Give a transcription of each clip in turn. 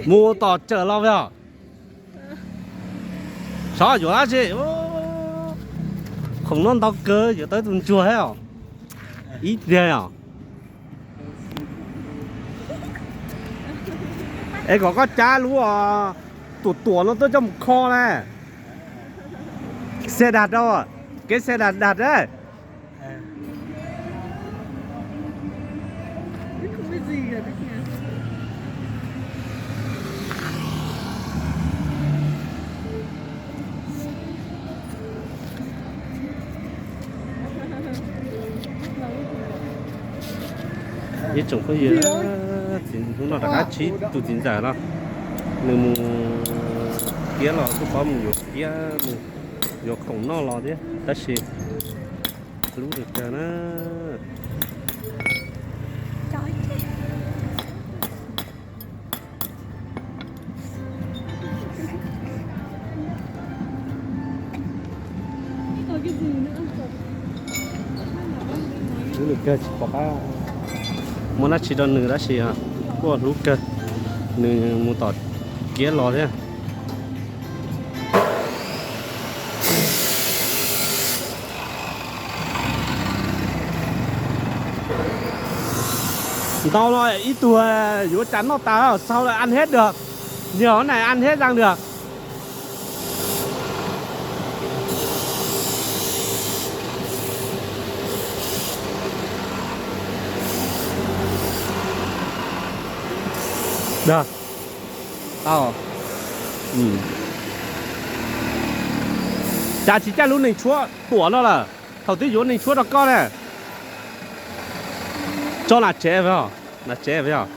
Mus tom tsawm los os. Sov yuav dab tsi? Khoom no ntau kawg, yuav tau tus ntsuag thiab os. Ib tiag os. Es kom koj cab lub tuam tuam no tuaj coj mus kho na. Xe đạp đâu? Cái xe đạp đạp đấy. Ib tsoom phooj ywg, hnub no rov qab tshib tus txiv ntxawm no, nws mus kiab los kuj paub mus yuav kiab, mus yuav khoom noj los thiab tab sis hlub nws kawg na. Hlub nws kawg tsis pom qab muab dab tsi rau nws tab sis kuj hlub kawg. Nws mus tom kiab los thiab. Ntau no ib tug yuav cas noj tas, sau lawm ăn hết được, nhiều cái này ăn hết răng được. Được. Tau. Cas tsis caij lub neeg tshuab tuam no lawm, thaum twb yuav neeg tshuab rau koj ne. Tso nram tsev, nram tsev os.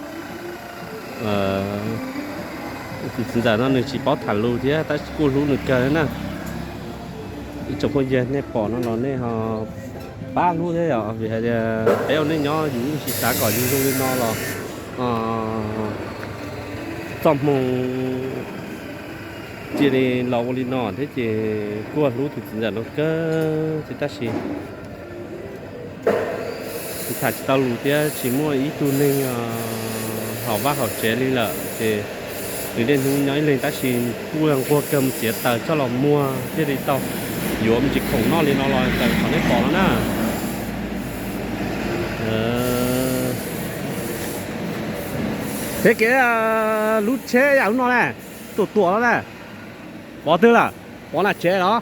Tus txiv ntxawm no nws tsis paub tham lus thiab tab sis kuj hlub nws kawg na. Ib tsoom phooj ywg, nej pom no los nej ho pab hlub thiab yom, vim hais tias peb ua neej nyob yus yeej tsis xav kom yus zoo li no los txoj hmoo cia li los ua li no thiab ces kuj hlub tus txiv ntxawm no kawg thiab tab sis tsis tham tsis tau lus thiab tsis muaj ib tug neeg haum vaj haum tsev li lawm ces nws niaj hnub nyob ib leeg tab sis kuj nquag kawg mus txiav taws coj los muag thiaj li tau yuav me ntsis khoom noj li no los tawm qhov nej pom no na. Peb kev lub tsheb yam lub no ne, tuam tuam no ne, pov twg lawm? Pov nram tsev los?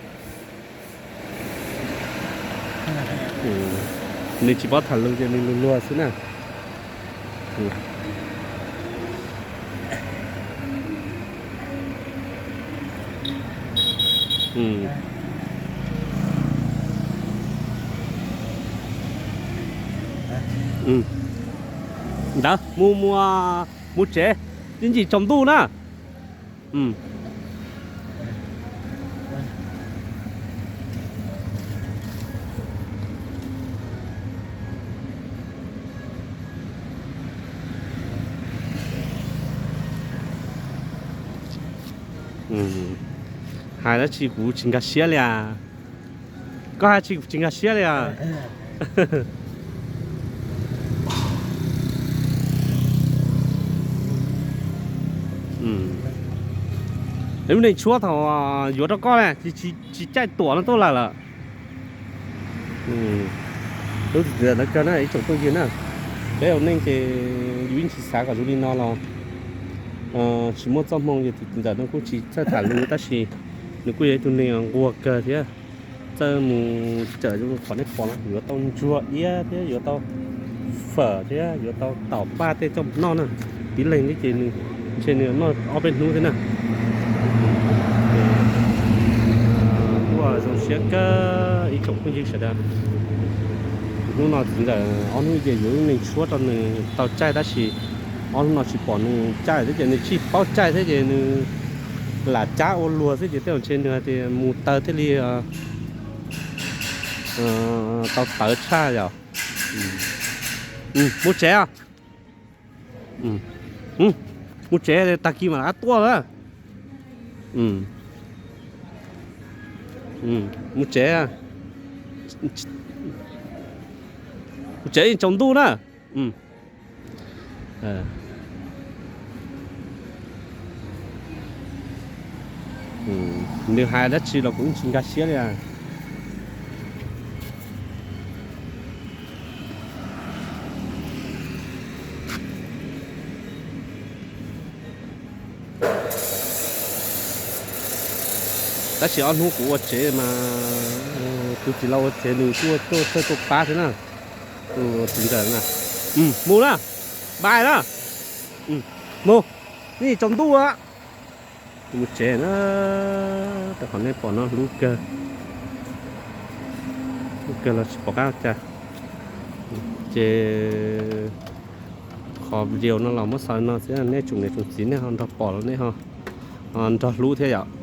Nws tsis paub tham lus ces nws luag luag xwb na. Ntawd mus, mus, mus tsev, ib ntsis tsaus ntuj na. Hais dab tsi kuv tsis nkag siab li as. Koj hais tsis, kuv tsis nkag siab li as. Lub neej tshuab thaum yuav rau koj ne, tsis caij tuam no tuaj lawm lawm. Lub txiv ntxawm ntawd kawg na ib tsoom phooj ywg na. Peb ua neej ces yus yeej tsis xav kom zoo li no los tsis muaj txoj hmoo ces tus txiv ntxawm no kuj tsis txawj tham lus tab sis nws kuj yog ib tug neeg nquag kawg thiab. Txawj mus cawm zoo qhov nej pom no, yuav tau ntsuag iab thiab yuav tau fawm thiab yuav tau taum paj tej coj noj na. Tib leeg thiab ces nws ntshe nws noj ob peb hnub thiab na. Kuj zoo siab kawg ib tsoom phooj ywg sawv daws. Hnub no txiv ntxawm ob hnub ces yuav lub neej tshuab rau nws tau caij tab sis ob hnub no tsis pom nws caij thiab ces nws tsis paub caij thiab ces nws lam cab ua luag xwb ces tej zaum ntshe nws hais tias mus taw thiaj li tau tawv tshaj yom. Mus tsev os. Mus tsev, tag kis mam rov qab tuaj na. Mus tsev, mus tsev tsaus ntuj na. Nws hais dab tsi los kuv yeej tsis nkag siab li. Tab sis ob hnub kuv ua tsev mas, tus txiv laus ua tsev nws tuaj tuaj txhawj tuaj pab thiab na. Tus txiv ntxawm na, mus na, bye na, mus, nej tsaus ntuj a. Mus tsev na. Rau qhov nej pom no hlub kawg, hlub kawg los tsis pom qab cas. Ces qhov video no los muab xaus li no xwb, nej tsoom niam tsoom txiv nej ho nrog pom los nej ho nrog hlub thiab yom.